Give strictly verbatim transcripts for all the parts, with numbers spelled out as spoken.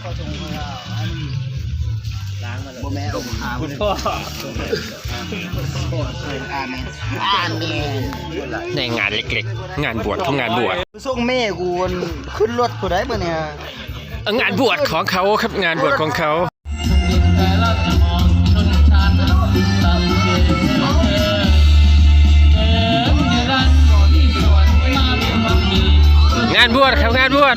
บ่แม่นองค์พระ คุณพ่อ อาเมน อาเมน ในงานเล็กๆ งานบวชครับ งานบวช ส่งแม่กูขึ้นรถผู้ใดมื้อนี้ เอ่องานบวชของเขาครับ งานบวชของเขา งานบวชครับ งานบวช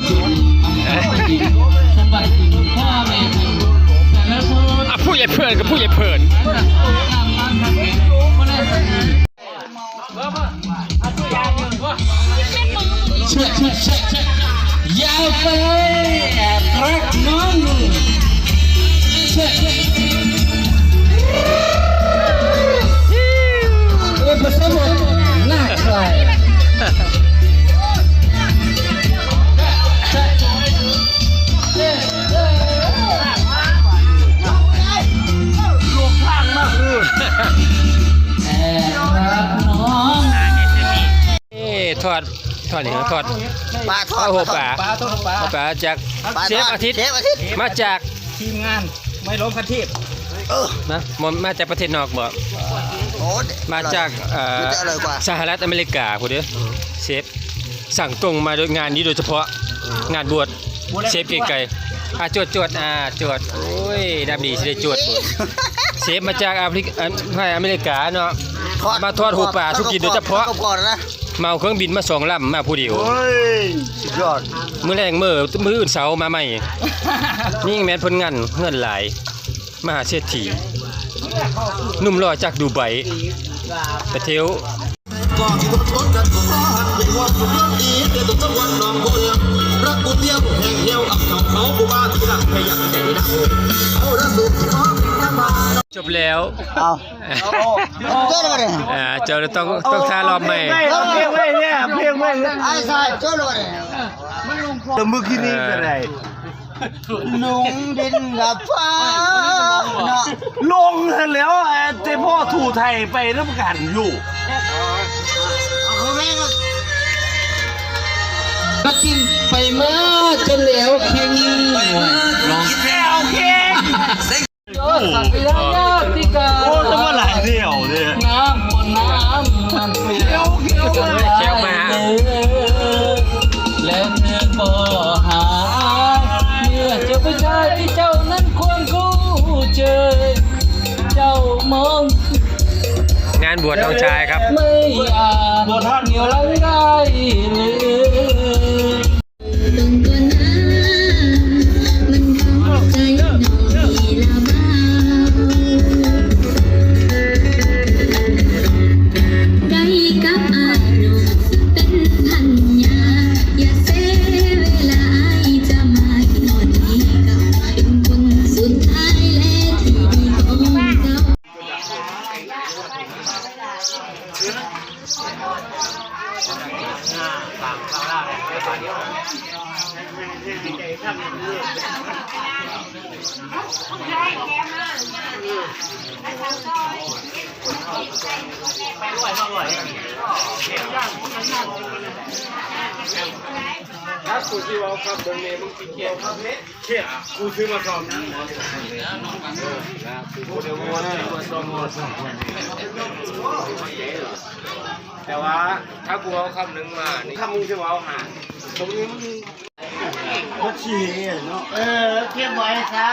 อ่ะ ผู้ใหญ่เพิ่นกับผู้ใหญ่เพิ่น เช็ค เช็ค เช็ค เช็ค อย่าไปแอบรักน้อง เช็ค เออ ผสมหมดหน้าใคร แอบรักน้อง เอ้ย ทอด ทอดนี่ ทอด ปลาทอด ทอดหัวปลา ปลาทอดหัวปลา หัวปลาจาก ปลาทอด เชฟอาทิตย์ เชฟอาทิตย์ มาจาก ทีมงานไม่ล้มคันเทพ เออ นะ มา มาจากประเทศนอกบ่ โอ้ มาจาก เอ่อ มันจะอร่อยกว่า สหรัฐอเมริกาพู้นเด้อ เชฟ สั่งตรงมาโดยงานนี้โดยเฉพาะ งานบวช เชฟเกรียงไกร อ่ะ จวด จวด อ่ะ จวด โอ้ย น้ำดีสิได้จวด เชฟมาจากแอฟริกา อ่ะ อเมริกาเนาะ ทอด มาทอดหัวปลาสู่กินโดยเฉพาะ ทอดกรอบๆนะ เหมาเครื่องบินมาสองลำมาผู้เดียว เฮ้ย สุดยอด มื้อแลงมื้อ มื้ออื่นเช้ามาใหม่ นี่แม่นผลงานเงินหลาย มหาเศรษฐี หนุ่มหล่อจากดูไบ ไปเที่ยว จบแล้ว เอา จบแล้วบ่เนี่ย อ่า จบแล้วต้อง ต้องถ่ายรอบใหม่ เอาเพลงไว้เนี่ย เพลงไว้เนี่ย ไอ้ชาย จบแล้วบ่เนี่ย แต่เมื่อกี้นี้เป็นไร ลงดินกับฟ้าเนาะ ลงแล้ว เอ่อ แต่พ่อถูไทยไปนำกันอยู่ เอาเขาแม่งก็ ก็กินไปมาจนแล้วเข่ง ลอง แล้วเข่ง โอ้ สักยาญาติกา โอ้ จะมาหลายเดี่ยวเนี่ย น้ำบนน้ำมันเปลี่ยน เดี๋ยวเดี๋ยวมา แล้วเธอก็หา เมื่อเจอผู้ชายที่เจ้านั้นควรคู่เจอ เจ้ามอง งานบวชน้องชายครับ ไม่อาจ บวชท่าน เหนี่ยวรั้งได้เลย ถ้ากูสิเว้าครับ เบิ่งแม่มึงสิเกลียดครับ เฮ็ด เฮ็ด กูซื้อมาซ่อม เออ นะ กูบ่ได้ว่า ซื้อมาซ่อม แต่ว่าถ้ากูเอาคำหนึ่งมานี่ คำมึงสิเว้าหา ตรงนี้มัน บ่สิเนาะ เออ เก็บไว้ซะ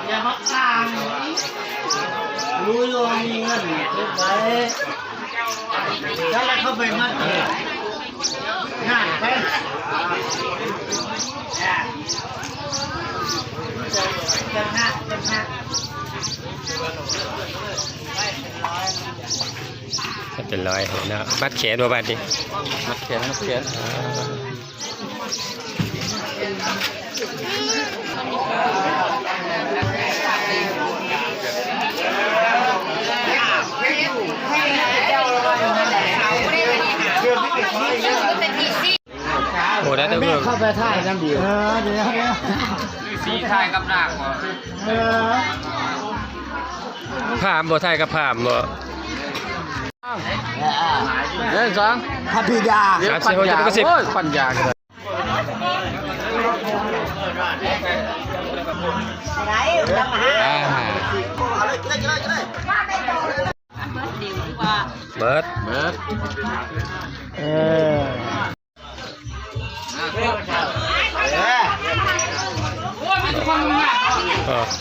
อย่ามาอ้าง รู้อยู่ว่ามีเงิน เก็บไว้ ถ้าแล้วเข้าไปมัดเนี่ย หนักไป เป็นร้อยเนาะ มัดแขนบ่บาดนี้ มัดแขน มัดแขน อ่า โอ้ ได้แต่เบิ่ง เข้าไปถ่ายนำดี เออ เดี๋ยว เดี๋ยว สีถ่ายกับหน้าก่อน เออ พามบ่ ถ่ายกับพามบ่ หนึ่ง สอง พระบิดา สาม สี่ หก เจ็ด แปด เก้า สิบ โอ้ย ปัญญา อ่า เบิร์ด เบิร์ด เออ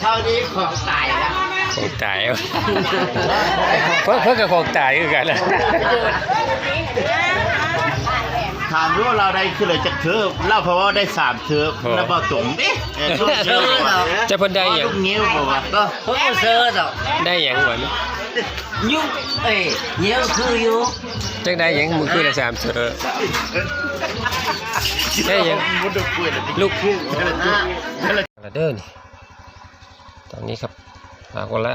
เท่านี้ของตายแล้ว ของตาย เพิ่น เพิ่นก็ของตายคือกันนะ ถามว่าเราได้คือเลยจักเทอม เราเพราะว่าได้สามเทอม อ๋อ แล้วบอกตรงเด้ เออ ช่วงเทอม จะเพิ่นได้หยัง ลูกงิ้วบอกว่า ก็ เพิ่นเซิร์ชอ่ะ ได้หยังวะ ยุค เอ้ย เดี๋ยวคืออยู่ จักได้หยัง มื้อคืนละสามเทื่อ ได้หยัง ลูก ละเด้อนี่ ตอนนี้ครับ หาคนละ